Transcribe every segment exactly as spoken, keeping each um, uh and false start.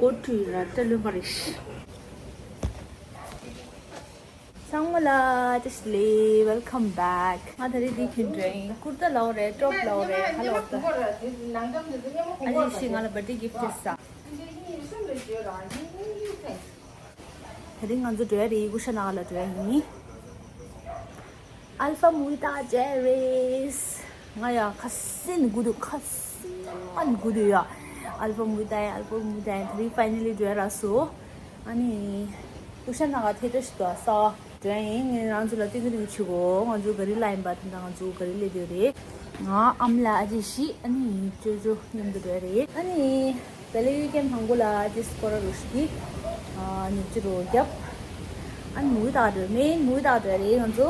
ཀོ་ཊི་ར་ཏྲ་ལོན་པ་རེད། ཚང་མ་ལ་བཀྲ་ཤིས་བདེ་ལེགས། Welcome back. ང་ད་རེས་འདི་གྱོན་འགྲོ་ཡིན། ཀུར་ཏ་ལའོ་རེད། ཊོབ་ལའོ་རེད། ཧ་ལོ་ཏ། ཨ་ཅེ་ཤི་ང་ལ་བར་ཐི་ཌེ་གིཕ་ཊི་སྟེར་ས། དེ་རིང་ང་ཚོ་འགྲོ་ཡ་རེད། ཀུ་ཤ་ན་ག་ལ་འགྲོ་ཡ་ཡིན། ཨལ་ཕ་མུ་ཝི་ལྟ་ག་འགྲོ་ཡ་རེད། ང་ཡ་ཁ་སང་ནས་སྒུག་འདུག་ཁ་སང་ནས་སྒུག་འདུག་ཡ། ཨལ་ཕ་མུ་ཝི་ལྟ་ཡ། ཨལ་ཕ་མུ་ཝི་ལྟ་ཡ། དེ་རིང་ཕའི་ནལ་ལི་འགྲོ་ཡ་རག་སོང་། ཨ་ནི་ཀུ་ཤ་ན་ག་ཐེ་ཊར་ཞིག་འདུག་གསར་པ། འགྲོ་ཡ་ཡིན། ངས་རང་ཚོ་ལ་སྟོན་གི་སྟོན་གི་བྱེད་གོ། ང་ཚོ་ག་རི་ལ་ཡིན་པ། དེ་འདྲ་ང་ཚོ་ག་རི་ལས་སྡོད་རེད། ང་ཨ་མ་ལགས་ཨ་ཅེ་ཤི་ཨ་ནི་ཅོ་ཅོ་མཉམ་དུ་འགྲོ་ཡ་རེད། ཨ་ནི་བེ་ལི་ཡུལ་ཀེམ་དང་པོ་ལ་ཨ་ཅེ་སྐོར་ར་རུ་ཤི་ཏི་ཨ་ནུབ་ཅི་རུ་རྒྱབ། ཨ་ནི་མུ་ཝི་ལྟ་ག་འགྲོ། མེན་མུ་ཝི་ལྟ་ག་འགྲོ་ཡ་རེད་ང་ཚོ།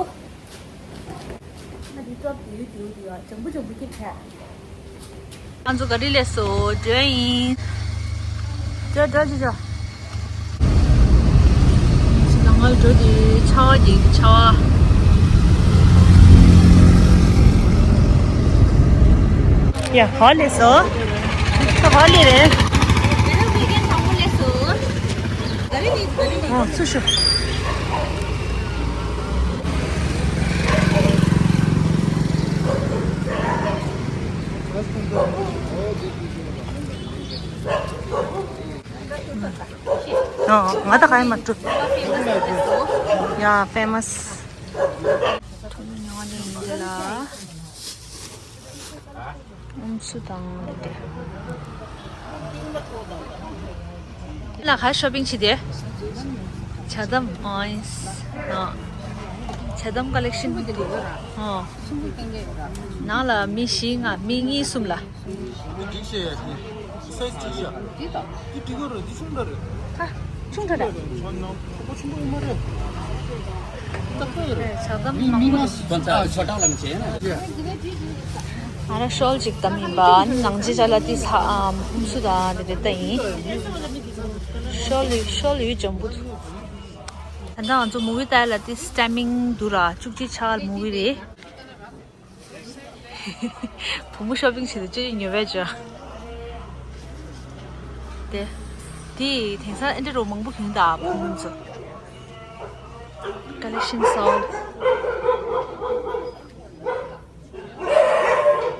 ང་འདི་ཊོབ་དེ་ཡུ་དེ་ཡུ་དེ་ཡུ་ལྗང་བུ་ལྗང་བུ་སྐྱེས་བྱས། ང་ཚོ་ག་རི་ལས་སོ་འགྲོ་ཡིན། འགྲོ་འགྲོ་འགྲོ་འགྲོ། ང་ཚོ་འགྲོ་དུས་ཆར་པ་རྒྱག་གི་ཆར་པ། ཡ་ཧོ་ལས་སོ། ད་ཧོ་ལས་རེད། ཨོ་སུ་ཤོ། ཨོ་ང་ད་ག་ཡི་མ་འགྲོ། ཡ་ཕེ་མ་སི། ཐོ་ནུ་ཉང་ནི་འདི་ལ། ཨུམ་སུ་དང་འདི་འདྲ། ལ་ཁ་ཤོ་པིང་བྱེད་དེ། ཇ་དམ་ཨོ་ཨིན་སི། ཨོ། ཇ་དམ་ཀ་ལེག་ཤན། ཨོ། ནང་ལ་མི་བཞི་ལྔ་མི་གཉིས་གསུམ་ལ། འགྲིག་ཤེས་ཡ་དེ། སའི་ཛི་འགྲིག་ཡ། འདི་དང་། འདི་འགྲིག་གི་རེད། འདི་ཆུང་དྲགས་རེད། ཧ། ཆུང་དྲགས་རེད། ཁོ་ཆུང་པོ་ཡིན་པ་རེད། ད་ཁོ་ཡོད་རེད། ཇ་དམ་མང་པོ་འདུག་ཁོ་ཚ་ཆོ་གྲང་ལམ་བྱས་ན། ང་རང་ཤོལ་ཅིག་བདམས་ཡིན་པ། ནང་ཆེ་ཆ་ལ་ཏི་ཚ་ཨམ་ཨུམ་སུ་དང་དེ་འདྲ་ལྟ་ཡིན། ཤོལ་ཡུ་ཤོལ་ཡུ་འཇམ་པོ་འདུག་ད་ལྟ་ང་ཚོ་མུ་ཝི་ལྟ་ཡ་ལ་ཏི་ཊའི་མིང་འདུག་ར། བཅུ་གཅིག་ཆ་ལ་མུ་ཝི་རེད། བུ་མོ་ཤོ་པིང་བྱེད་དུ་ཅི་ཉོ་བས་ཅོ། དེ། དེ་དེང་སང་ཨེ་འདྲ་རོ་མང་པོ་གྱོན་ད་བུ་མོ་ཚོ། ཀ་ལེག་ཤན་སོ།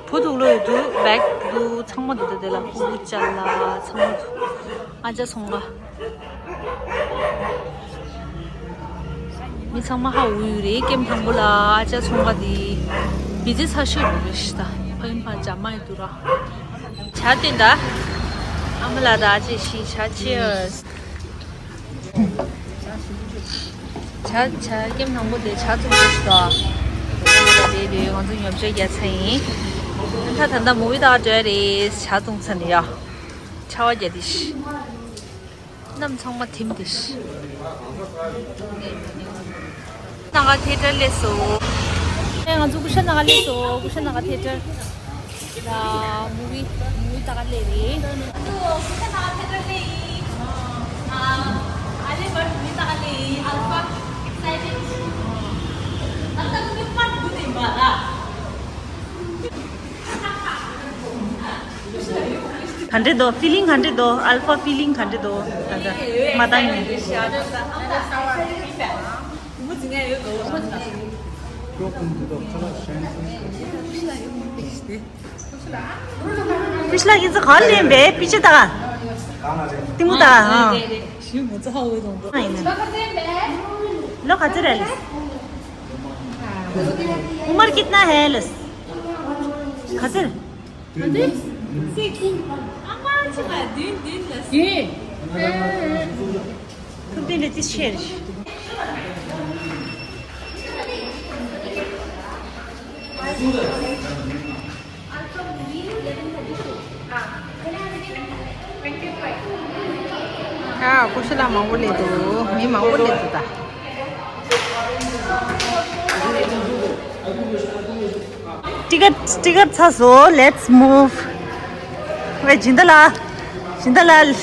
བུ་འདུག་ལོ་ཡོད་འདུག་བེག་འདུག་ཚང་མ་འདུག་དེ་ལ་ཀུ་ཀུ་ཅ་ལ་ཚང་མ་འདུག་ཨ་ཅག་ཚོང་པ། མི་ཚང་མ་ཧ་འུ་ཡུ་རེད། ཀེམ་དང་པོ་ལ་ཨ་ཅག་ཚོང་པ་དེ་བི་ཛི་ཚ་ཤོས་རེད་ཤི་ད། ཕ་ཡིན་ཕ་ཇ་མ་ཡི་འདུག་ར། ཇ་བཏོན་ད། ཨ་མ་ལགས་དང་ཨ་ཅེ་ཤི་ཇ། ཆི་ཡར་སི། ཇ་ཇ་ཀེམ་དང་པོ་དེ་ཇ་བཙུགས་ཤི་ད། དེ་དེ་ང་ཚོ་ཉོ་ཆ་རྒྱག་ཚར་ཡིན། ད་ད་ལྟ་མུ་ཝི་ལྟ་ག་འགྲོ་ཡ་རེད། ཇ་བཙུགས་ཚར་ནས་ཡ། ཆར་པ་རྒྱག་དེ་ཤི། གནམ་ཚང་མ་ཐིམ་དེ་ཤི། ན་ག་ཐེ་ཊར་སླེབས་སོང་། ཨེ་ང་ཚོ་ཀུ་ཤ་ན་ག་སླེབས་སོང་། ཀུ་ཤ་ན་ག་ཐེ་ཊར་ལ་མུ་ཝི་མུ་ཝི་ལྟ་ག་སླེབས་རེད། ང་ཚོ་ཀུ་ཤ་ན་ག་ཐེ་ཊར་སླེབས་ཡིན། ཨ་ཨ་ལེ་བར་མུ་ཝི་ལྟ་ག་སླེབས་ཡིན། ཨལ་ཕ་ཨེག་སའི་ཊེཌ། ད་ལྟ་ཀུ་ཤ་ན་ག་ཐེ་ཊར་སླེབས་ཡིན་པ་ལ། ག་འདྲ་འདུག་ཕི་ལིང་ག་འདྲ་འདུག་ཨལ་ཕ་ཕི་ལིང་ག་འདྲ་འདུག་ད་ལྟ་མ་བཏང་ཡིན། ཕི་ཤ་ལ་ཡིན་ཚ་ག་ལེན་པས་པི་ཆ་ད། ཏིང་མོ་ད། ཨ་ཡིན། ལོ་ག་ཚོད་རེད་ལས། عمر کتنا ہے لس؟ ག་ཚོད། ཐུབ་བསྟན་རེད་ཅི་ཆེར། ཨ་ཀུ་ཤ་ལ་མང་པོ་སླེབས་འདུག་མི་མང་པོ་སླེབས་འདུག་ད། ཊི་ཀེཊ་ཊི་ཀེཊ་ཚར་སོང་། Let's move. ཝེ་སྦྱིན་བདག་ལགས། སྦྱིན་བདག་ལགས།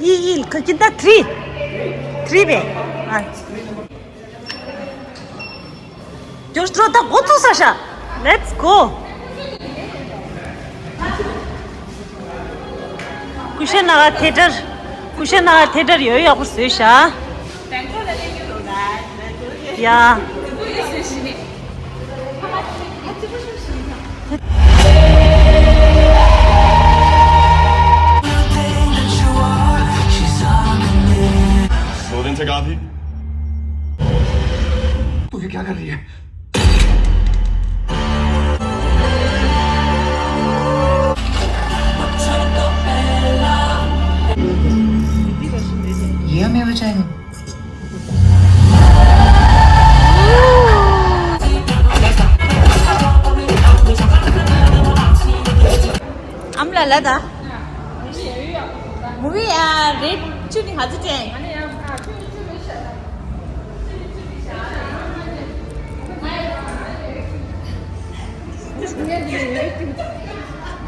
ཡི་ཡི་ཁ་ཅི་ད་ཐི་རི། ཐི་རི་བེ། ཨ། ཡོ་ཤི་རོ་ད་འགོ་ཚུགས་ས་ཤ། Let's go. ཀུ་ཤ་ན་ག་ཐེ་ཊར། ཀུ་ཤ་ན་ག་ཐེ་ཊར་ཡོད་ཡག་པོ་བཟོས་ཤ། ཡ། दो दिन से कहाँ थी? तू ये क्या कर रही है? ये हमें बचाएगा। ཨམ་ལ་ལ་ད། མུ་བི་ཨ་རེད་ཅུ་ནི་ཧ་ཙི་ཅན།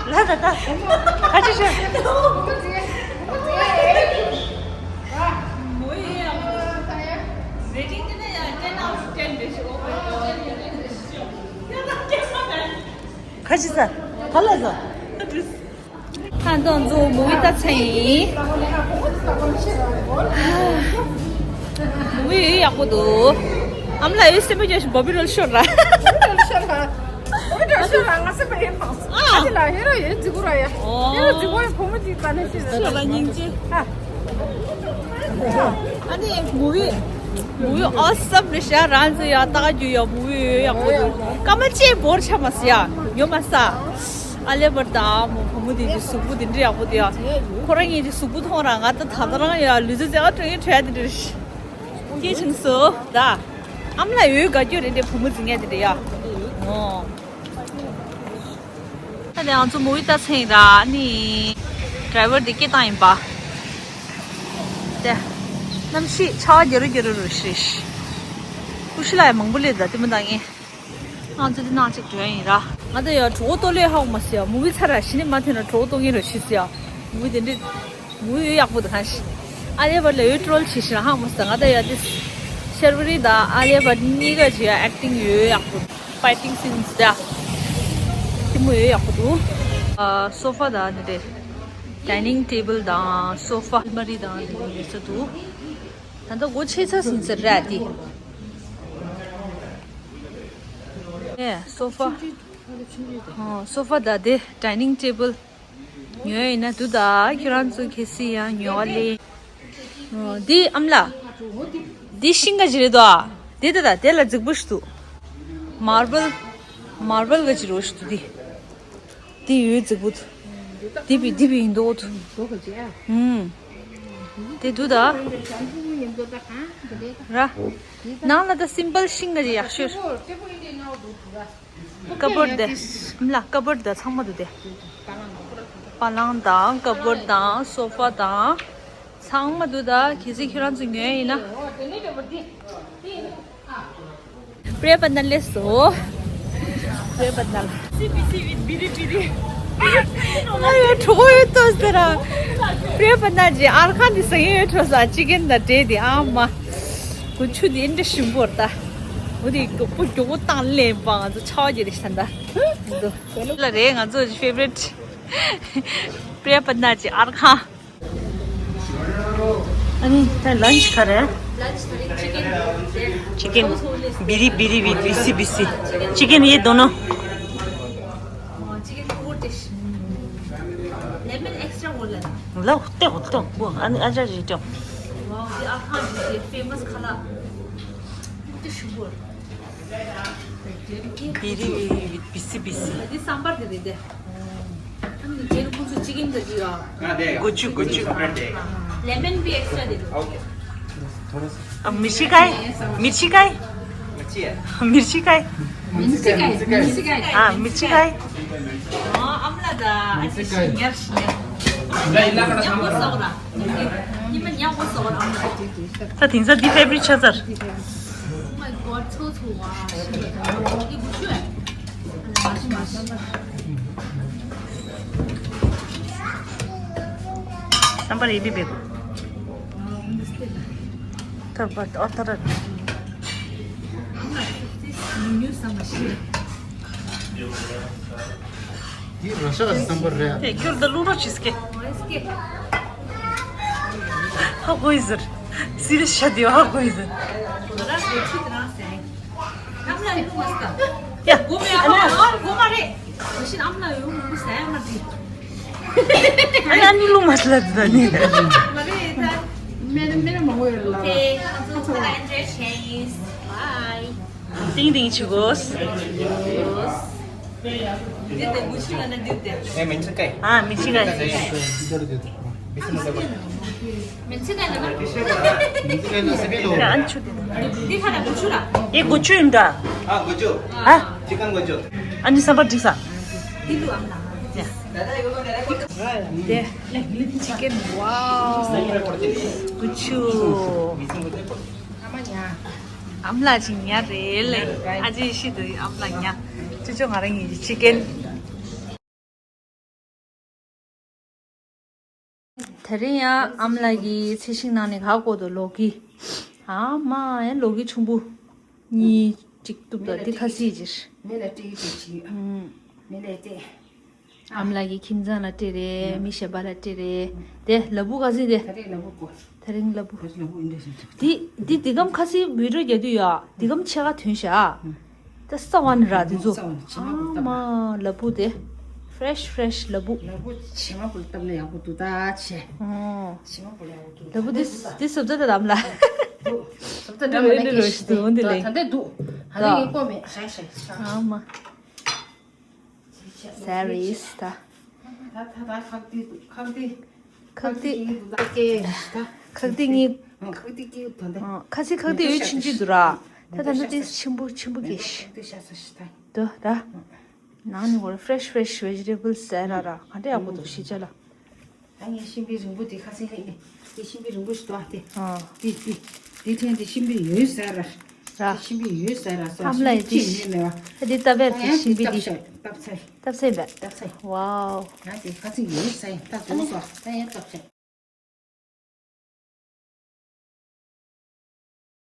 ལ་ད་ད། ཧ་ཅི་ཤོད། ཁ་ཅི་ས། ཁ་ལ་ས། ཁ་འདོན་ཚོ་མུ་བི་ལྟ་ཚེ་ཡིན། མུ་བི་ཡག་པོ་འདུག་ཨམ་ལ་ཡོད་སེམས་པ་སྐྱོ་ཞིག་བོ་བི་རོལ་ཤོར་ར། བོ་བི་རོལ་ཤོར་ར་ང་སེམས་པ་ཡོད་མང་སོང་། ཨ་ཅི་ལ་ཧེ་རོ་ཡོད་ཅི་གུ་ར་ཡ། ཧེ་རོ་ཅི་གུ་ར་བུ་མོ་ཅིག་པ་ནི་ཤི་ར་ཤོར་ར་སྙིང་རྗེ། ཨ། ཨ་ནི་མུ་བི། མུ་བི་ཨོ་སམ་རེད་ཤག་རང་ཚོ་ཡ་ལྟ་རྒྱུ་ཡ་མུ་བི་ཡོད་ཡག་པོ་འདུག་སྐར་མ་གཅིག་བོར་ཆ་མ་སི་ཡ། ཡོད་མ་ས། ཨ་ལེ་བར་དང་མོ་བུ་མོ་དེ་གི་གཟུགས་པོ་དེ་འདྲ་ཡག་པོ་དེ་ཡ། ཁོ་རང་གཉིས་ཀྱི་གཟུགས་པོ་མཐོང་ར་ང་ད་ད་ད་རང་ཡ་ལུས་རྩལ་རྩེ་ག་སྤྲོད་ཡིན་བྲོས་དེ་འདྲ་རེད། སྐྱེས་ཆུང་སོ་ད། ཨམ་ལ་ཡོད་དགའ་སྐྱོ་རེད་དེ་བུ་མོ་འཛིང་ཡ་དེ་འདྲ་ཡ། ཨོ། ད་ནི་ང་ཚོ་མུ་བི་ལྟ་ཚེ་ཡིན་ར་ནི། ཌ་རའི་ཝར་དེ་སྐད་བཏང་ཡིན་པ། དེ། གནམ་གཤིས་ཆར་པ་རྒྱག་རུ་རྒྱག་རུ་རུ་ཤི་ཤི། ཀུ་ཤུ་ལ་ཡ་མང་པོ་སླེབས་ད་དེ་མོ་ད་ངས། ང་ཚོ་དེ་ནང་གཅིག་འགྲོ་ཡ་ཡིན་ར། ང་ད་ཡ་གྲོད་ཁོག་ལྟོགས་ལེ་ཧ་གོ་མ་སི་ཡ་མུ་བི་ཚར་ར་ཞི་ནི་མ་ཐོན་ན་གྲོད་ཁོག་ལྟོགས་ངེས་རུ་ཤི་སི་ཡ། མུ་བི་དེ་འདྲི། མུ་ཡོད་ཡག་པོ་འདུག་ཧ་ཤི། ཨ་ལེ་བར་ལ་ཡོད་ཀྲོལ་བྱེད་ཤི་ཧ་མ་སི་ང་ད་ཡ་དེ། ཤར་བ་རི་དང་ཨ་ལེ་བར་གཉིས་ཀ་བྱེད་ཡ་ཨེག་ཊིང་ཡོད་ཡག་པོ། ཕའི་ཊིང་སིན་ད། དེ་མོ་ཡོད་ཡག་པོ་འདུག་ཨ་སོ་ཕ་དང་དེ་འདྲས། ཌའི་ནིང་ཊེ་བལ་དང་སོ་ཕ་ཨལ་མ་རི་དང་དེ་འདྲས་ཡོད་ས་འདུག་ད་ལྟ་སྒོ་ཕྱེ་ཚར་ཟིན་ཚར་རེད་དེ། ཨེ་སོ་ཕ། ཨ་སོ་ཕ་དང་དེ་ཌའི་ནིང་ཊེ་བལ། ཉོས་ཡིན་ན་དུ་ད་ཁྱོད་རང་ཚོ་གལ་སྲིད་ཡང་ཉོ་བ་ལེ། འདི་ཨམ་ལ། འདི་ཤིང་ག་ཅི་རེད་དོ། དེ་ད་ད་དེ་ལ་རྫིག་པོ་ཞིག་འདུག་མར་བལ། མར་བལ་ག་ཅི་རོ་ཞིག་འདུག་དེ། དེ་ཡོད་རྫིག་པོ་འདུག་དེ་བི་དེ་བི་ཡིན་འདུག་འདུག་ག་ཅི་ཨ། ཨུམ། དེ་དུ་ད། ར། ནང་ལ་ད་སིམ་པལ་ཤིང་ག་ཅི་ཡག་ཤོས། ཀ་བོར་དེ། ཨམ་ལ་ཀ་བོར་དེ་ཚང་མ་འདུག་དེ། པ་ལང་དང་ཀ་བོར་དང་སོ་ཕ་དང་། ཚང་མ་འདུག་ད་གལ་སྲིད་ཁྱོད་རང་ཚོ་ཉོས་ཡིན་ན། པྲེ་པ་ན་ལེ་སོ། པྲེ་པ་ན་ལ། སི་བི་སི་བི་བི་རི་བི་རི། ང་ཡོད་གྲོགས་ཡོད་ཏོ་ཟེར་ར། པྲེ་པ་ན་ཇི་ཨར་ཁ་འདི་སང་ཡོད་གྲོགས་ས་ཅི་གན་ད་འདྲེ་དེ་ཨ་མ། གོ་ཆུ་དེ་འདྲ་ཞིམ་པོར་ད། འོ་དེ་མགྱོགས་པོ་མགྱོགས་པོ་བཏང་ལེན་པ་ང་ཚོ་ཆའོ་ཇེ་རེ་ཤན་ད། ལ་རེད་ང་ཚོ་ཕེ་ཝ་རི་ཊི། པྲེ་པ་ན་ཇི་ཨར་ཁ། ཨ་ནི་ད་ལན་ཆི་ག་རེ། ལན་ཆི་ད་རེས་ཅི་ཀེན་རེད། ཅི་ཀེན། བི་རི་བི་རི་བི་བི་སི་བི་སི། ཅི་ཀེན་ཡེ་དོ་ནོ། ཅི་ཀེན་ཀུ་ཝར་ཏེ་ཤི། ལེ་མོན་ཨེག་སི་ཊྲ་ཝོ་ལ། ལ་ཧུ་ཏེ་ཧུ་ཏོ་ཀུ་ཨ་ནི་ཨ་ཅག་ཅི་ཏོ། ཝའོ་འདི་ཨ་ཁ་འདི་ཕེ་མ་སི་ཁ་ལག་ཏེ་ཤུ་གུར། བི་རི་བི་རི་བི་སི་བི་སི། འདི་སམ་བར་དེ་རེད་དེ། ཨ་ནི་རྗེས་ལ་ཁོང་ཚོ་ཅི་ཀེན་འདྲ་ཅིག་ཡོད། དགུ་བཅུ་དགུ་བཅུ། ལེ་མོན་བི་ཨེག་སི་ཊྲ་དེ་རེད། ཨ་མི་ཤི་ཀའི། མི་ཤི་ཀའི། མི་ཤི་ཀའི། མི་ཤི་ཀའི། མི་ཤི་ཀའི། ཨ་མི་ཤི་ཀའི། ཨ་ཨམ་ལ་ད་ཨ་ཅི་ཤི་ཉར་ཤི་ཉར། ཉ་པོ་སོག་ར། ཉི་མ་ཉ་པོ་སོག་ར་ཨམ་ལ། ད་དེང་སང་འདི་ཕེ་ཝ་རི་ཊི་ཆགས་ཚར། Oh my god, so so wow. Sambar heavy bag. Tar bar, tar tar. ཉུང་ཉུང་ཟ་མ་ཤེས། འདི་ར་ཤ་གི་སམ་བར་རེད། དེ་ཁྱོད་ད་བླུག་རོགས་བྱེད་ཀྱི། ཧ་གོ་ཡི་ཟེར། སི་རི་ཤ་དེ་ཧ་གོ་ཡི་ཟེར། ང་རང་རེ་ཆུ་དེ་རང་ཟ་ཡིན། ཨམ་ལགས་ཡོང་མ་སྐབས། ཡ། སྒོ་མེད་ཨ་མ་ཨ་སྒོ་མ་རེད། མ་གཞི་ཨམ་ལགས་ཡོང་མི་ཟ་ཡ་མ་རེད། ཨ་ཡ་ནི་ལུང་མ་སླ་དུ་ད་ནི། མ་རེད་ད། མེད་མེད་མང་པོ་ཡོད་ལ། དེ་ང་ཚོ་ཁ་ལ་ཨེན་ཇོའི་བྱས་ཡིན། བའི། ཏིང་ཏིང་ཆུ་གོས། འདི་དེ་མུ་ཆུ་ལ་ན་འདི་དེ། ཨེ་མིན་ཆུ་ཀའི། ཨ་མིན་ཆུ་ཀའི། མིན་ཆུ་ཀའི་ན་ན། ཡ་ཨན་ཆུ་དེ། འདི་ཁ་ན་མུ་ཆུ་ལ། ཨེ་གོ་ཆུ་ཡིན་ད། ཨ་གོ་ཆུ། ཨ། ཅི་ཀན་གོ་ཆུ། ཨ་ནི་སམ་བར་འགྲིག་ས། འདི་ལུ་ཨམ་ལ། ཡ། དེ། ཅི་ཀན། ཝའོ། གོ་ཆུ། ཨ་མ་ཉ། ཨམ་ལགས་ཅིག་ཉ་རེད་ལེ། ཨ་ཅེ་ཤི་དུ་ཨམ་ལགས་ཉ། ཅོ་ཅོ་ང་རང་ཡིན་ཅི་ཀན། དེ་རིང་ཡང་ཨམ་ལགས་ཀྱིས་ཚལ་ཤིང་ནང་ནས་ག་གོ་དོ་ལོ་ཀི། ཨ་མ་ཡང་ལོ་ཀི་ཆུང་པོ་གཉིས་ཅིག་གཏུབ་དོ་འདི་ཁ་སིལ་ཅིག་མེ་ལ་སྤྲད་ཀྱི་ཅིག་ཨུམ། མེ་ལ་སྤྲད། ཨམ་ལགས་ཀྱིས་ཁྱིམ་ཚང་ལ་སྤྲད་རེད། མི་གཞན་པ་ལ་སྤྲད་རེད། དེ་ལ་ཕུག་ག་ཚོད་དེ། ད་རེས་ལ་ཕུག་གོ། ད་རིང་ལ་ཕུག་ད་རེས་ལ་ཕུག་འདི་འདྲ་ཞིག་འདུག་འདི་འདི་འདི་གམ་ཁ་སིལ་བི་ཌིའོ་རྒྱག་དུས་ཡ། འདི་གམ་ཕྱེད་ཀ་ཐོན་ཤག་ད་ས་བ་ནི་ར་འདི་ཚོ། ས་བ་ནི་བྱེ་མ་ཕུག་ཨ་མ་ལ་ཕུག་དེ། ཕི་རེ་ཤི་ཕི་རེ་ཤི་ལ་ཕུག་ལ་ཕུག་བྱེ་མ་ཕུག་བཏབ་ན་ཡག་པོ་འདུག་ད་ཆེ། ཨོ། བྱེ་མ་ཕུག་ལ་ཡག་པོ་འདུག་ལ་ཕུག་འདི་འདི་བཟོ་ལྟ་དམ་ལ། འདུག་བཟོ་ལྟ་འདྲ་མ་ལ་སྐད་ཞིག་འདུག་འདི་ལས། ད་ལྟ་འདུག་ད་ལྟ་ཡིན་ཀོ་མེད་ཧྲ་ཧྲ་ཧྲ། ཨ་མ། ཟེར་རེད་ད། ད་ད་ད་ཁག་ཏི་ཁག་ཏི་ཁག་ཏི་ཁག་ཏི་ད་ཁག་ཏི་གཉིས། ཁག་ཏི་ཀི་ད་ད། ཁ་ཚིག་ཁག་ཏི་ཡོད་ཆུང་ཆུང་འདུག་ར། ད་ད་ད་ཏི་ཆེན་པོ་ཆེན་པོ་གེ་ཤི། ཁག་ཏི་ཤ་ས་ཤི་ད། ད་ད། ནང་ནི་ཧོར་ཕི་རེ་ཤི་ཕི་རེ་ཤི་བེ་ཇི་ཊེ་བལ་ཟེར་ར་ར་ག་འདྲ་ཡག་པོ་འདུག་ཤི་ཅ་ལ། ད་ངས་ཤིང་པའི་རིང་པོ་དེ་ཁ་སང་ལྷད་མེད་དེ་ཤིང་པའི་རིང་པོ་ཞིག་འདུག་ཨ་དེ། ཨ། དེ་དེ་དེ་ཕྲན་དེ་ཤིང་པའི་ཡོད་ཟེར་ར། ར། དེ་ཤིང་པའི་ཡོད་ཟེར་ར་སོ་ཨམ་ལ་ཡི་ཤིང་པའི་ཅི་མེད་མེད་བ། ཨ་དེ་ལྟ་བས་ད་དེ་ཡང་ཤིང་པའི་དེ་དེ་སྟབས་ཤ་སྟབས་ཚེ། སྟབས་ཚེ་བས། སྟབས་ཚེ། ཝའོ། ང་དེ་ཁ་སང་ཡོད་ཟེར་ད་དུང་སོ་ད་ཡང་སྟབས་ཚེ།